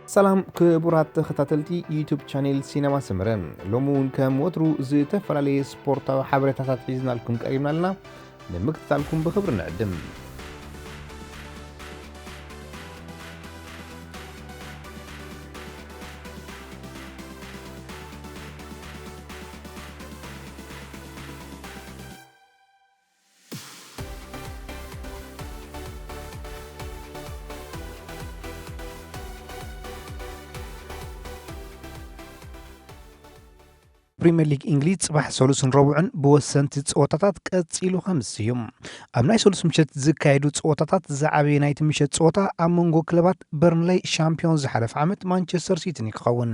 ሰላም ክቡራት ተኸታተልቲ ዩቱብ ቻኔል ሲነማ ሰመረ፣ ሎሚ እውን ከም ወትሩ ዝተፈላለየ ስፖርታዊ ሓበሬታታት ሒዝናልኩም ቀሪብና ኣለና። ንምክትታልኩም ብኽብሪ ንዕድም። ፕሪምየር ሊግ እንግሊዝ ጽባሕ ሰሉስን ረቡዕን ብወሰንቲ ጸወታታት ቀጺሉ ከምዝስ እዩ። ኣብ ናይ ሰሉስ ምሸት ዝካየዱ ጸወታታት ዝዓበየ ናይቲ ምሸት ጸወታ ኣብ መንጎ ክለባት በርንለይ ሻምፒዮን ዝሓለፈ ዓመት ማንቸስተር ሲቲን እዩ ክኸውን።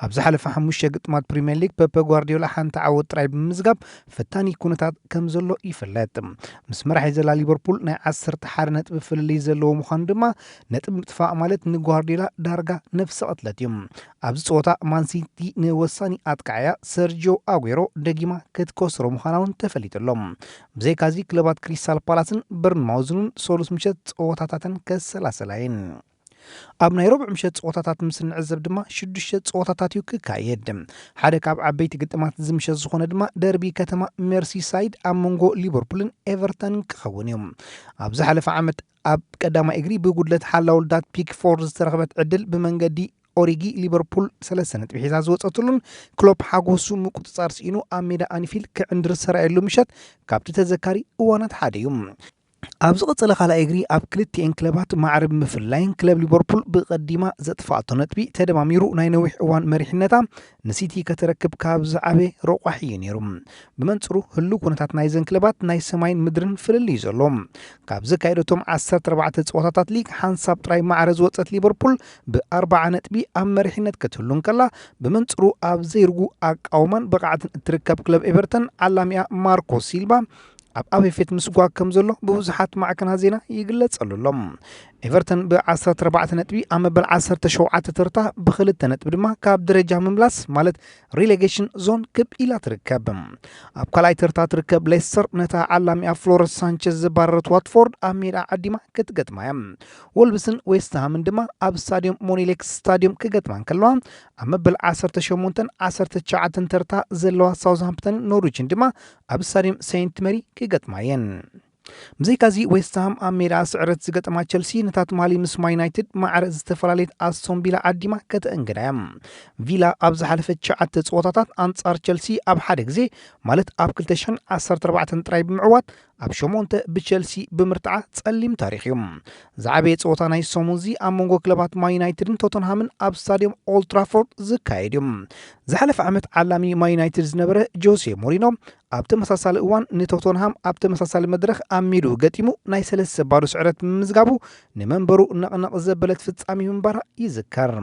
ኣብ ዝሓለፈ ሓሙሽተ ግጥማት ፕሪምየር ሊግ ፔፕ ጓርዲዮላ ሓንቲ ዓወት ጥራይ ብምምዝጋብ ፈታኒ ኩነታት ከም ዘሎ ይፍለጥ። ምስ መራሒ ዘላ ሊቨርፑል ናይ ዓሰርተ ሓደ ነጥቢ ፍልልይ ዘለዎ ምዃኑ ድማ ነጥቢ ምጥፋእ ማለት ንጓርዲዮላ ዳርጋ ነፍሲ ቅትለት እዩ። ኣብዚ ጸወታ ማንሲቲ ንወሳኒ ኣጥቃዕያ ሰርጂዮ ኣጉዌሮ ደጊማ ክትከስሮ ምዃና እውን ተፈሊጡ ኣሎ። ብዘይካዚ ክለባት ክሪስታል ፓላስን በርንማውዝን እውን ሰሉስ ምሸት ጸወታታተን ከሰላሰላ እየን። ኣብ ናይ ረቡዕ ምሸት ጸወታታት ምስ እንዕዘብ ድማ ሽዱሽተ ጸወታታት እዩ ክካየድ። ሓደ ካብ ዓበይቲ ግጥማት እዚ ምሸት ዝኾነ ድማ ደርቢ ከተማ ሜርሲሳይድ ኣብ መንጎ ሊቨርፑልን ኤቨርተንን ክኸውን እዩ። ኣብ ዝሓለፈ ዓመት ኣብ ቀዳማይ እግሪ ብጉድለት ሓላውልዳት ፒክፎርድ ዝተረኽበት ዕድል ብመንገዲ ኦሪጊ ሊቨርፑል ሰለስተ ነጥቢ ሒዛ ዝወጸትሉን ክሎፕ ሓጎሱ ምቁጽጻር ስኢኑ ኣብ ሜዳ ኣንፊልድ ክዕንድር ዝሰራየሉ ምሸት ካብቲ ተዘካሪ እዋናት ሓደ እዩ። ኣብ ዝቐጸለ ካልኣይ እግሪ ኣብ ክልቲኤን ክለባት ማዕረ ብምፍላይን ክለብ ሊቨርፑል ብቐዲማ ዘጥፋኣቶ ነጥቢ ተደማሚሩ ናይ ነዊሕ እዋን መሪሕነታ ንሲቲ ከተረክብ ካብ ዝዓበየ ረቋሒ እዩ ነይሩ። ብመንጽሩ ህሉው ኩነታት ናይዘን ክለባት ናይ ሰማይን ምድርን ፍልልይ እዩ ዘሎ። ካብ ዘካየደቶም ዓሰርተ ኣርባዕተ ጸወታታት ሊግ ሓንሳብ ጥራይ ማዕረ ዝወጸት ሊቨርፑል ብኣርባዓ ነጥቢ ኣብ መሪሕነት ክትህሉ እንከላ፣ ብመንጽሩ ኣብ ዘይርጉ ኣቃውማን ብቕዓትን እትርከብ ክለብ ኤቨርተን ዓላሚኣ ማርኮ ሲልቫ ኣብ ኣፌፌት ምስጓግ ከም ዘሎ ብብዙሓት ማዕከናት ዜና ይግለጸሉ ኣሎ። ኤቨርተን ብ ዓሰርተ ኣርባዕተ ነጥቢ ኣብ መበል ዓሰርተ ሸውዓተ ተርታ ብኽልተ ነጥቢ ድማ ካብ ደረጃ ምምላስ ማለት ሪሌጌሽን ዞን ክብ ኢላ ትርከብ። ኣብ ካልኣይ ተርታ ትርከብ ሌስተር ነታ ዓላሚኣ ፍሎረንስ ሳንቸዝ ዘባረረት ዋትፎርድ ኣብ ሜዳ ዓዲማ ክትገጥማ እያ። ወልቭስን ዌስትሃምን ድማ ኣብ ስታዲየም ሞኒሌክስ ስታዲየም ክገጥማ እንከለዋ፣ ኣብ መበል ዓሰርተ ሸሞንተን ዓሰርተ ትሽዓተን ተርታ ዘለዋ ሳውዝሃምፕተንን ኖርዊችን ድማ ኣብ ስታዲየም ሴንት መሪ ክገጥማ እየን። ብዘይካዚ ዌስትሃም ኣብ ሜዳ ስዕረት ዝገጠማ ቸልሲ ነታ ትማሊ ምስ ማን ዩናይትድ ማዕረ ዝተፈላለየት ኣስቶን ቪላ ዓዲማ ከተእንግዳ እያ። ቪላ ኣብ ዝሓለፈ ትሽዓተ ጸወታታት ኣንጻር ቸልሲ ኣብ ሓደ ግዜ ማለት ኣብ ክልተ ሽሕን ዓሰርተ ኣርባዕተን ጥራይ ብምዕዋት ኣብ ሸሞንተ ብቸልሲ ብምርትዓ ጸሊም ታሪኽ እዩ። ዝዓበየ ጸወታ ናይ ሰሙንዚ ኣብ መንጎ ክለባት ማን ዩናይትድን ቶተንሃምን ኣብ ስታዲየም ኦልድ ትራፎርድ ዝካየድ እዩ። ዝሓለፈ ዓመት ዓላሚ ማን ዩናይትድ ዝነበረ ጆሴ ሞሪኖ ኣብ ተመሳሳሊ እዋን ንቶተንሃም ኣብ ተመሳሳሊ መድረኽ ኣብ ሜድኡ ገጢሙ ናይ ሰለስተ ባዶ ስዕረት ምምዝጋቡ ንመንበሩ ነቕነቕ ዘበለት ፍጻሜ ምንባራ ይዝከር።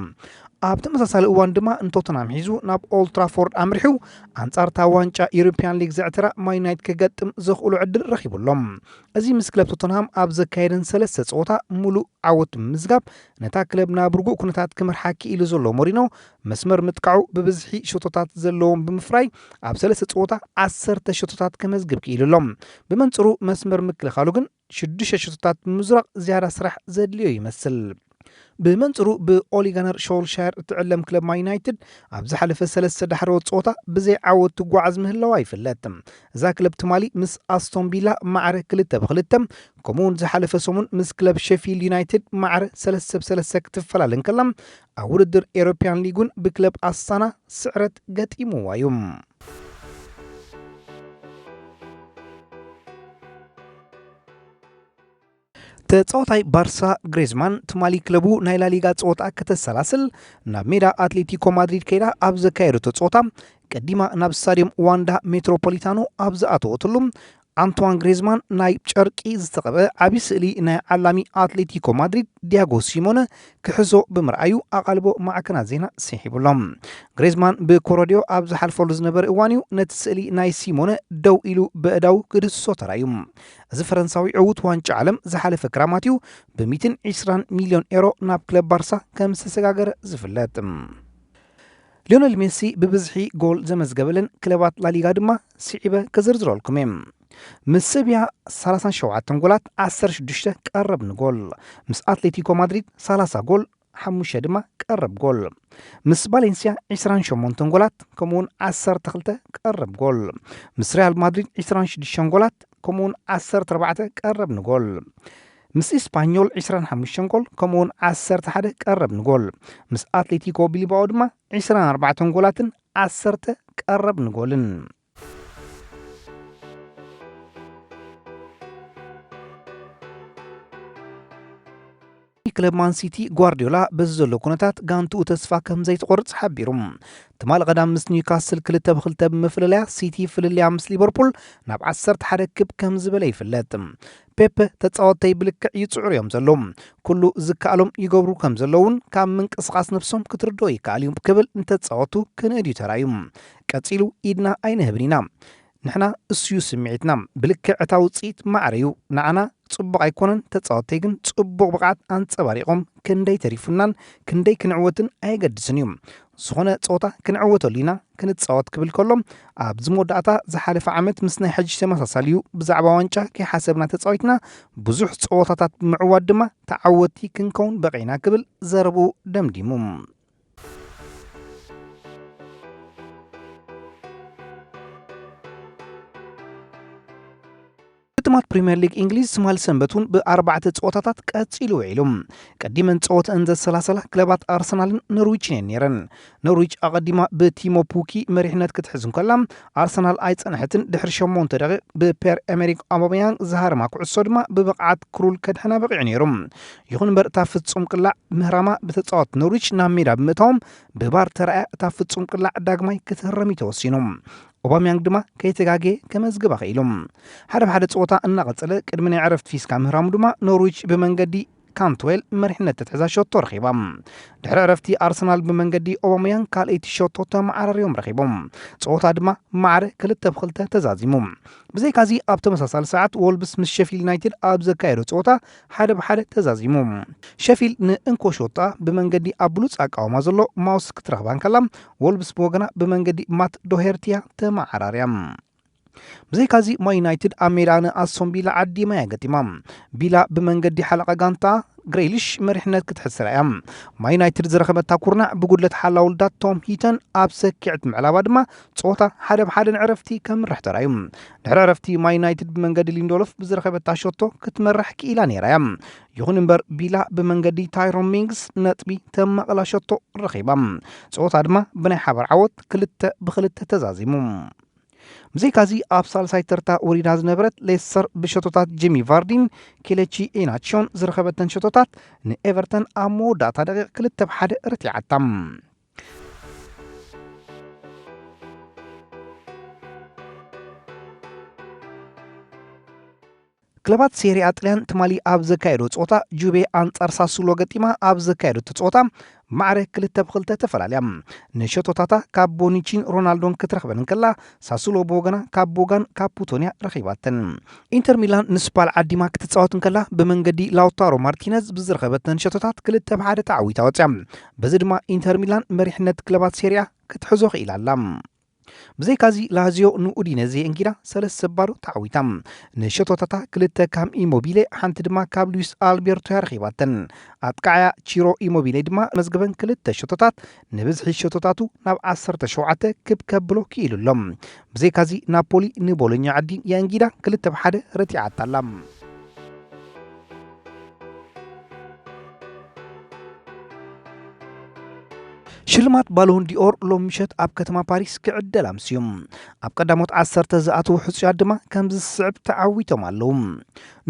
ኣብ ተመሳሳሊ እዋን ድማ ንቶተንሃም ሒዙ ናብ ኦልድ ትራፎርድ ኣምሪሑ ኣንጻር እታ ዋንጫ ዩሮፕያን ሊግ ዘዕትራ ማን ዩናይትድ ክገጥም ዘኽእሎ ዕድል ረኺቡ ኣሎ። እዚ ምስ ክለብ ቶተንሃም ኣብ ዘካየደን ሰለስተ ጸወታ ሙሉእ ዓወት ብምምዝጋብ ነታ ክለብ ናብ ርጉእ ኩነታት ክመርሓ ክኢሉ ዘሎ ሞሪኖ መስመር ምጥቃዑ ብብዝሒ ሸቶታት ዘለዎም ብምፍራይ ኣብ ሰለስተ ጸወታ ዓሰርተ ሸቶታት ከመዝግብ ክኢሉ ኣሎ። ብመንጽሩ መስመር ምክልኻሉ ግን ሽዱሽተ ሸቶታት ብምዝራቕ ዝያዳ ስራሕ ዘድልዮ ይመስል። ብመንጽሩ ብኦሊጋነር ሾልሻየር እትዕለም ክለብ ማን ዩናይትድ ኣብ ዝሓለፈ ሰለስተ ዳሕረዎት ጸወታ ብዘይ ዓወት ትጓዓዝ ምህላዋ ይፍለጥ። እዛ ክለብ ትማሊ ምስ ኣስቶን ቪላ ማዕረ ክልተ ብክልተ ከምኡውን ዝሓለፈ ሰሙን ምስ ክለብ ሸፊልድ ዩናይትድ ማዕረ ሰለስተ ብሰለስተ ክትፈላለ እንከላ፣ ኣብ ውድድር ኤሮፕያን ሊግ እውን ብክለብ ኣስታና ስዕረት ገጢምዋ እዩ። ተጻዋታይ ባርሳ ግሬዝማን ትማሊ ክለቡ ናይ ላሊጋ ጸወታ ከተሰላስል ናብ ሜዳ ኣትሌቲኮ ማድሪድ ከይዳ ኣብ ዘካየደቶ ጸወታ ቀዲማ ናብ ስታዲየም ዋንዳ ሜትሮፖሊታኖ ኣብ ዝኣተወትሉ፣ ኣንቷን ግሬዝማን ናይ ጨርቂ ዝተቐብአ ዓቢ ስእሊ ናይ ዓላሚ ኣትሌቲኮ ማድሪድ ዲያጎ ሲሞነ ክሕዞ ብምርኣዩ ኣቓልቦ ማዕከናት ዜና ስሒቡ ኣሎ። ግሬዝማን ብኮረድዮ ኣብ ዝሓልፈሉ ዝነበረ እዋን እዩ ነቲ ስእሊ ናይ ሲሞነ ደው ኢሉ በእዳው ክድስሶ ተራእዩ። እዚ ፈረንሳዊ ዕዉት ዋንጫ ዓለም ዝሓለፈ ክራማት እዩ ብ ሚእትን ዕስራን ሚልዮን ኤሮ ናብ ክለብ ባርሳ ከም ዝተሰጋገረ ዝፍለጥ። ሊዮነል ሜሲ ብብዝሒ ጎል ዘመዝገበለን ክለባት ላሊጋ ድማ ስዒበ ከዝርዝረልኩም እየ። ምስ ሰብያ ሰላሳን ሸውዓተን ጎላት፣ ዓሰርተ ሽዱሽተ ቀረብ ንጎል፣ ምስ ኣትሌቲኮ ማድሪድ ሰላሳ ጎል፣ ሓሙሽተ ድማ ቀረብ ጎል፣ ምስ ቫሌንስያ ዕስራን ሸሞንተን ጎላት ከምኡውን ዓሰርተ ክልተ ቀረብ ጎል፣ ምስ ሪያል ማድሪድ ዕስራን ሽዱሽተን ጎላት ከምኡውን ዓሰርተ ኣርባዕተ ቀረብ ንጎል፣ ምስ ኢስፓኞል ዕስራን ሓሙሽተን ጎል ከምኡውን ዓሰርተ ሓደ ቀረብ ንጎል፣ ምስ ኣትሌቲኮ ቢልባኦ ድማ ዕስራን ኣርባዕተን ጎላትን ዓሰርተ ቀረብ ንጎልን። ክለብ ማን ሲቲ ጓርዲዮላ በዚ ዘሎ ኩነታት ጋንትኡ ተስፋ ከም ዘይትቆርጽ ሓቢሩ። ትማሊ ቀዳም ምስ ኒውካስል ክልተ ብክልተ ብምፍልለያ፣ ሲቲ ፍልልያ ምስ ሊቨርፑል ናብ ዓሰርተ ሓደ ክብ ከም ዝበለ ይፍለጥ። ፔፕ፣ "ተጻወተይ ብልክዕ ይጽዕሩ እዮም ዘለዉ፣ ኩሉ ዝከኣሎም ይገብሩ ከም ዘለውን ካብ ምንቅስቓስ ነብሶም ክትርድኦ ይከኣል እዩ" ክብል ንተጻወቱ ክንእድ እዩ ተራእዩ። ቀጺሉ፣ "ኢድና ኣይንህብን ኢና፣ ንሕና እሱ እዩ ስምዒትና። ብልክዕ እታ ውጽኢት ማዕረ እዩ፣ ንዓና ጽቡቕ ኣይኮነን፣ ተጻወተይ ግን ጽቡቕ ብቕዓት ኣንጸባሪቖም፣ ክንደይ ተሪፉናን ክንደይ ክንዕወትን ኣየገድስን እዩ። ዝኾነ ጸወታ ክንዕወተሉ ኢና ክንጻወት" ክብል ከሎ፣ ኣብዚ መወዳእታ ዝሓለፈ ዓመት ምስ ናይ ሕጂ ተመሳሳሊ እዩ። ብዛዕባ ዋንጫ ከይሓሰብና ተጻዊትና፣ ብዙሕ ጸወታታት ብምዕዋት ድማ ተዓወትቲ ክንከውን በቒዕና ክብል ዘረብኡ ደምዲሙ። ግጥማት ፕሪምየር ሊግ እንግሊዝ ትማሊ ሰንበት እውን ብኣርባዕተ ጸወታታት ቀጺሉ ውዒሉ። ቀዲመን ጸወተአን ዘሰላሰላ ክለባት ኣርሰናልን ኖርዊችን እየን ነይረን። ኖርዊች ኣቐዲማ ብቲሞ ፑኪ መሪሕነት ክትሕዝ እንከላ፣ ኣርሰናል ኣይጸንሐትን። ድሕሪ ሸሞንተ ደቂቕ ብፔር ኤመሪክ ኣውባመያንግ ዝሃረማ ኩዕሶ ድማ ብብቕዓት ክሩል ከድሕና በቒዑ ነይሩ። ይኹን እምበር፣ እታ ፍጹም ቅላዕ ምህራማ ብተጻወት ኖርዊች ናብ ሜዳ ብምእታዎም፣ ብቫር ተራእያ እታ ፍጹም ቅላዕ ዳግማይ ክትህረም እዩ ተወሲኑ። ኦባምያንግ ድማ ከይተጋገየ ከመዝግባ ክኢሉ። ሓደ ብሓደ ጸወታ እናቐጸለ፣ ቅድሚ ናይ ዕረፍቲ ፊስካ ምህራሙ ድማ፣ ኖርዊች ብመንገዲ ካንትዌል መሪሕነት ተትሕዛ ሸቶ ረኺባ። ድሕሪ ዕረፍቲ፣ ኣርሰናል ብመንገዲ ኦባምያንግ ካልኣይቲ ሸቶ ተመዓራርዮም ረኺቦም። ጸወታ ድማ ማዕረ ክልተ ብክልተ ተዛዚሙ። ብዘይካዚ፣ ኣብ ተመሳሳሊ ሰዓት፣ ወልብስ ምስ ሸፊልድ ዩናይትድ ኣብ ዘካየዶ ጸወታ ሓደ ብሓደ ተዛዚሙ። ሸፊልድ ንእንኮ ሸታ ብመንገዲ ኣብ ብሉጽ ኣቃውማ ዘሎ ማውስ ክትረኽባ እንከላ፣ ወልብስ ብወገና ብመንገዲ ማት ዶሄርቲያ ተመዓራርያ። ብዘይካዚ፣ ማን ዩናይትድ ኣብ ሜዳ ንኣስቶን ቪላ ዓዲማ እያ ገጢማ። ቪላ ብመንገዲ ሓለቓ ጋንታ ግሬሊሽ መሪሕነት ክትሕዝ እያ። ማን ዩናይትድ ዝረኸበታ ኩርናዕ ብጉድለት ሓላውልዳት ቶም ሂተን ኣብ ሰኪዐት ምዕላባ ድማ፣ ጸወታ ሓደ ብሓደ ንዕረፍቲ ከምርሕ ተራእዩ። ድሕሪ ዕረፍቲ፣ ማን ዩናይትድ ብመንገዲ ሊንዶሎፍ ብዝረኸበታ ሸቶ ክትመርሕ ክኢላ ነይራ እያ። ይኹን እምበር፣ ቪላ ብመንገዲ ታይሮን ሚንግስ ነጥቢ ተማቕላ ሸቶ ረኺባ። ጸወታ ድማ ብናይ ሓባር ዓወት ክልተ ብክልተ ተዛዚሙ። ብዘይካዚ፣ ኣብ ሳልሳይ ተርታ ወሪዳ ዝነበረት ሌስተር ብሸቶታት ጂሚ ቫርዲን ኬለቺ ኢናቺዮን ዝረኸበተን ሸቶታት ንኤቨርተን ኣብ መወዳእታ ደቂቕ ክልተ ብሓደ ረቲዓታ። ክለባት ሴሪኣ ጥልያን ትማሊ ኣብ ዘካየዶ ጸወታ፣ ጁቤ ኣንጻር ሳሱሎ ገጢማ ኣብ ዘካየደቶ ጸወታ ማዕረ ክልተ ብክልተ ተፈላልያ። ንሸቶታታ ካብ ቦኒቺን ሮናልዶን ክትረኽበን እንከላ፣ ሳሱሎ ብወገና ካብ ቦጋን ካፑቶንያ ረኺባተን። ኢንተር ሚላን ንስፓል ዓዲማ ክትጻወት እንከላ፣ ብመንገዲ ላውታሮ ማርቲነዝ ብዝረኸበተን ሸቶታት ክልተ ብሓደ ተዓዊታ ወጽያ። በዚ ድማ ኢንተር ሚላን መሪሕነት ክለባት ሴሪኣ ክትሕዞ ክኢላ ኣላ። ብዘይካዚ፣ ላዚዮ ንኡዲነዜ እንጊዳ ሰለስተ ባዶ ተዓዊታ። ንሸቶታታ ክልተ ካብ ኢሞቢሌ፣ ሓንቲ ድማ ካብ ሉዊስ ኣልቤርቶ እያ ረኺባተን። ኣጥቃዓያ ቺሮ ኢሞቢሌ ድማ መዝገበን ክልተ ሸቶታት ንብዝሒ ሸቶታቱ ናብ ዓሰርተ ሸውዓተ ክብ ከብሎ ክኢሉ ኣሎ። ብዘይካዚ፣ ናፖሊ ንቦሎኛ ዓዲ የእንጊዳ ክልተ ብሓደ ረቲዓታ ኣላ። ሽልማት ባሎን ዲኦር ሎም ምሸት ኣብ ከተማ ፓሪስ ክዕደል ኣምስዩ። ኣብ ቀዳሞት ዓሰርተ ዝኣተዉ ሕጹያት ድማ ከምዚ ዝስዕብ ተዓዊቶም ኣለዉ።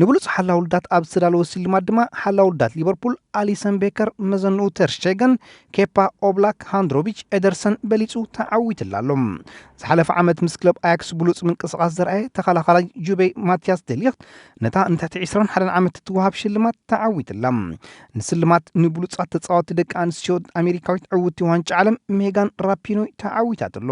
ንብሉጽ ሓላው ልዳት ኣብ ዝተዳለወ ስልማት ድማ ሓላው ልዳት ሊቨርፑል ኣሊሰን ቤከር፣ መዘንኡ ተር ሽቴገን፣ ኬፓ፣ ኦብላክ፣ ሃንድሮቪች፣ ኤደርሰን በሊጹ ተዓዊትላ ኣሎ። ዝሓለፈ ዓመት ምስ ክለብ ኣያክስ ብሉጽ ምንቅስቓስ ዘርኣየ ተኸላኻላይ ጁቤ ማቲያስ ደሊኽት ነታ ንትሕቲ ዕስራን ሓደን ዓመት እትወሃብ ሽልማት ተዓዊትላ። ንስልማት ንብሉጻት ተጻወትቲ ደቂ ኣንስትዮ ኣሜሪካዊት ዕውቲ ዋንጫ ዓለም ሜጋን ራፒኖይ ተዓዊታትሉ።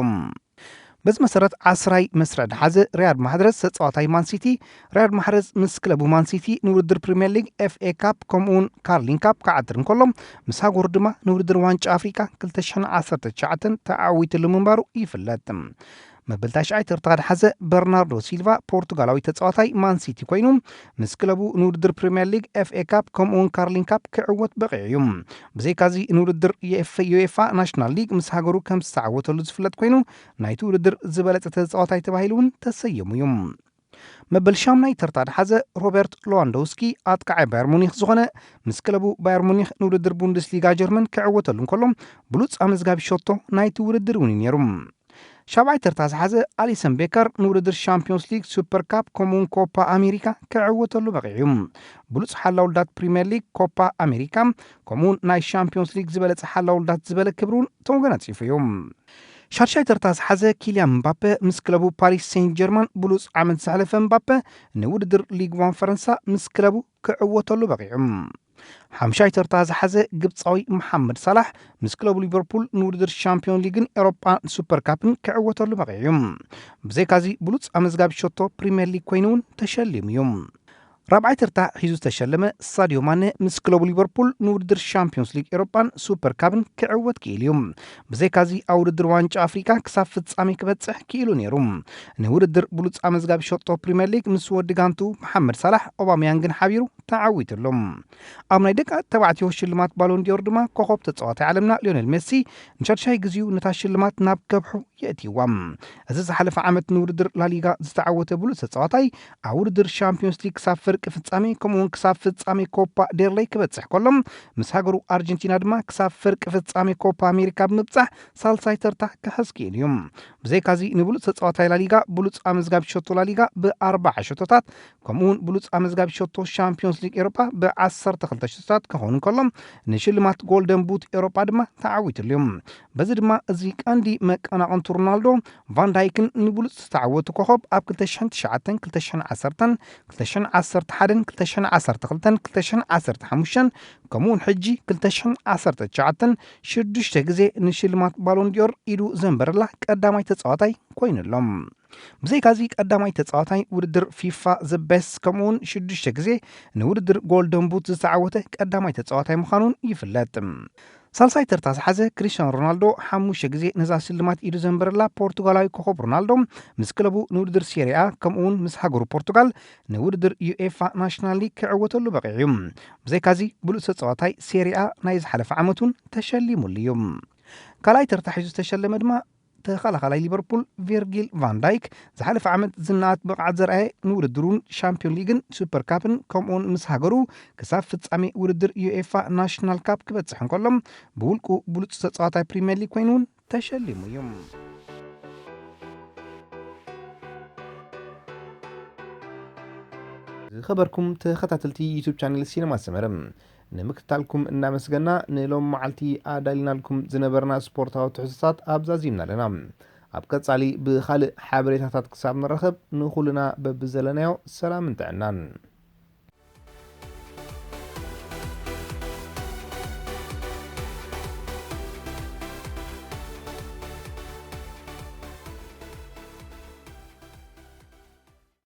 በዚ መሰረት፣ ዓስራይ መስርዕ ዝሓዘ ሪያድ ማሕረዝ ተጻዋታይ ማንሲቲ፣ ሪያድ ማሕረዝ ምስ ክለቡ ማንሲቲ ንውድድር ፕሪምየር ሊግ፣ ኤፍ ኤ ካፕ፣ ከምኡውን ካርሊን ካፕ ክዓትር እንከሎ፣ ምስ ሃገሩ ድማ ንውድድር ዋንጫ ኣፍሪቃ ክልተ ሽሕን ዓሰርተ ትሽዓተን ተዓዊትሉ ምንባሩ ይፍለጥ። መበል ታሽዓይ ተርታ ዝሓዘ በርናርዶ ሲልቫ ፖርቱጋላዊ ተጻዋታይ ማንሲቲ ኮይኑ፣ ምስ ክለቡ ንውድድር ፕሪምየር ሊግ፣ ኤፍኤ ካፕ ከምኡውን ካርሊን ካፕ ክዕወት በቒዑ እዩ። ብዘይካዚ ንውድድር ዩኤፋ ናሽናል ሊግ ምስ ሃገሩ ከም ዝተዓወተሉ ዝፍለጥ ኮይኑ፣ ናይቲ ውድድር ዝበለጸ ተጻዋታይ ተባሂሉ እውን ተሰይሙ እዩ። መበል ሻምናይ ተርታ ዝሓዘ ሮበርት ሎዋንዶውስኪ ኣጥቃዓይ ባየር ሙኒክ ዝኾነ፣ ምስ ክለቡ ባየር ሙኒክ ንውድድር ቡንደስሊጋ ጀርመን ክዕወተሉ እንከሎ፣ ብሉጽ ኣመዝጋቢ ሸቶ ናይቲ ውድድር እውን እዩ ነይሩ። ሻብዓይ ተርታ ዝሓዘ ኣሊሰን ቤከር ንውድድር ሻምፒዮንስ ሊግ፣ ሱፐር ካፕ ከምኡውን ኮፓ ኣሜሪካ ክዕወተሉ በቒዑ እዩ። ብሉጽ ሓላውልዳት ፕሪምየር ሊግ፣ ኮፓ ኣሜሪካ ከምኡውን ናይ ሻምፒዮንስ ሊግ ዝበለጸ ሓላውልዳት ዝበለ ክብሪ እውን ተጎናጺፉ እዩ። ሻድሻይ ተርታ ዝሓዘ ኪልያን ምባፔ ምስ ክለቡ ፓሪስ ሴንት ጀርማን ብሉጽ ዓመት ዘሕለፈ ምባፔ፣ ንውድድር ሊግ ዋን ፈረንሳ ምስ ክለቡ ክዕወተሉ በቒዑ። ሓምሻይ ተርታ ዝሓዘ ግብጻዊ መሓመድ ሳላሕ ምስ ክለቡ ሊቨርፑል ንውድድር ሻምፒዮን ሊግን ኤሮጳ ሱፐር ካፕን ክዕወተሉ በቒዑ እዩ። ብዘይካዚ ብሉጽ ኣመዝጋቢ ሸቶ ፕሪምየር ሊግ ኮይኑ እውን ተሸሊሙ እዩ። ራብዓይ ተርታ ሒዙ ዝተሸለመ ሳዲዮ ማነ ምስ ክለቡ ሊቨርፑል ንውድድር ሻምፒዮንስ ሊግ ኤሮጳን ሱፐር ካፕን ክዕወት ክኢሉ እዩ። ብዘይካዚ ኣብ ውድድር ዋንጫ ኣፍሪቃ ክሳብ ፍጻሜ ክበጽሕ ክኢሉ ነይሩ። ንውድድር ብሉጽ ኣመዝጋቢ ሸቶ ፕሪምየር ሊግ ምስ ወዲ ጋንቱ መሓመድ ሳላሕ ኦባመያንግን ሓቢሩ ተዓዊትሉ። ኣብ ናይ ደቂ ተባዕትዮ ሽልማት ባሎን ዲዮር ድማ ኮኸብ ተጻዋታይ ዓለምና ሊዮኔል ሜሲ ንሻድሻይ ግዜኡ ነታ ሽልማት ናብ ከብሑ የእትይዋ። እዚ ዝሓለፈ ዓመት ንውድድር ላሊጋ ዝተዓወተ ብሉጽ ተጻዋታይ ኣብ ውድድር ሻምፒዮንስ ሊግ ክሳብ ፍርቂ ፍጻሜ ከምኡውን ክሳብ ፍጻሜ ኮፓ ዴርለይ ክበጽሕ ከሎ፣ ምስ ሃገሩ ኣርጀንቲና ድማ ክሳብ ፍርቂ ፍጻሜ ኮፓ ኣሜሪካ ብምብጻሕ ሳልሳይ ተርታ ክሕዝ ክኢሉ እዩ። ብዘይካዚ ንብሉጽ ተጻዋታይ ላሊጋ፣ ብሉጽ ኣመዝጋቢ ሸቶ ላሊጋ ብኣርባዓ ሸቶታት ከምኡውን ብሉጽ ኣመዝጋቢ ሸቶ ሻምፒዮንስ ሊግ ኤሮጳ ብዓሰርተ ክልተ ሸቶታት ክኸውን እንከሎ፣ ንሽልማት ጎልደን ቡት ኤሮጳ ድማ ተዓዊትሉ እዩ። በዚ ድማ እዚ ቀንዲ መቀናቕንቱ ሮናልዶ፣ ቫን ዳይክን ንብሉጽ ዝተዓወቱ ኮኸብ ኣብ ክልተ ሽሕን ትሽዓተን፣ ክልተ ሽሕን ዓሰርተን፣ ክልተ ሽሕን ዓሰርተ ሓደን፣ ክልተ ሽሕን ዓሰርተ ክልተን፣ ክልተ ሽሕን ዓሰርተ ሓሙሽተን ከምኡውን ሕጂ ክልተ ሽሕን ዓሰርተ ትሽዓተን ሽዱሽተ ግዜ ንሽልማት ባሎን ዲዮር ኢዱ ዘንበረላ ቀዳማይ ተጻዋታይ ኮይኑ ኣሎ። ብዘይካዚ ቀዳማይ ተጻዋታይ ውድድር ፊፋ ዘ ቤስት ከምኡውን ሽዱሽተ ግዜ ንውድድር ጎልደን ቡት ዝተዓወተ ቀዳማይ ተጻዋታይ ምዃኑን ይፍለጥ። ሳልሳይ ተርታ ዝሓዘ ክሪስቲያኖ ሮናልዶ ሓሙሽተ ግዜ ነዛ ስልማት ኢዱ ዘንበረላ ፖርቱጋላዊ ኮኸብ ሮናልዶ ምስ ክለቡ ንውድድር ሴሪኣ ከምኡውን ምስ ሃገሩ ፖርቱጋል ንውድድር ዩኤፋ ናሽናል ሊግ ክዕወተሉ በቒዑ እዩ። ብዘይካዚ ብሉጽ ተጻዋታይ ሴሪኣ ናይ ዝሓለፈ ዓመት እውን ተሸሊሙሉ እዩ። ካልኣይ ተርታ ሒዙ ዝተሸለመ ድማ ተኸላኻላይ ሊቨርፑል ቪርጊል ቫን ዳይክ ዝሓለፈ ዓመት ዝነኣት ብቕዓት ዘርኣየ ንውድድሩን ሻምፒዮን ሊግን ሱፐር ካፕን ከምኡውን ምስ ሃገሩ ክሳብ ፍጻሜ ውድድር ዩኤፋ ናሽናል ካፕ ክበጽሕ እንከሎ ብውልቁ ብሉጽ ተጻዋታይ ፕሪምየር ሊግ ኮይኑ እውን ተሸሊሙ እዩ። ዝኸበርኩም ተኸታተልቲ ዩቱብ ቻነል ሲነማ ሰመረ ንምክትታልኩም እናመስገና ንሎም መዓልቲ ኣዳሊናልኩም ዝነበርና ስፖርታዊ ትሕዝቶታት ኣብዛዚምና ኣለና። ኣብ ቀጻሊ ብኻልእ ሓበሬታታት ክሳብ ንራኸብ ንኹልና በብዘለናዮ ሰላምን ጥዕናን።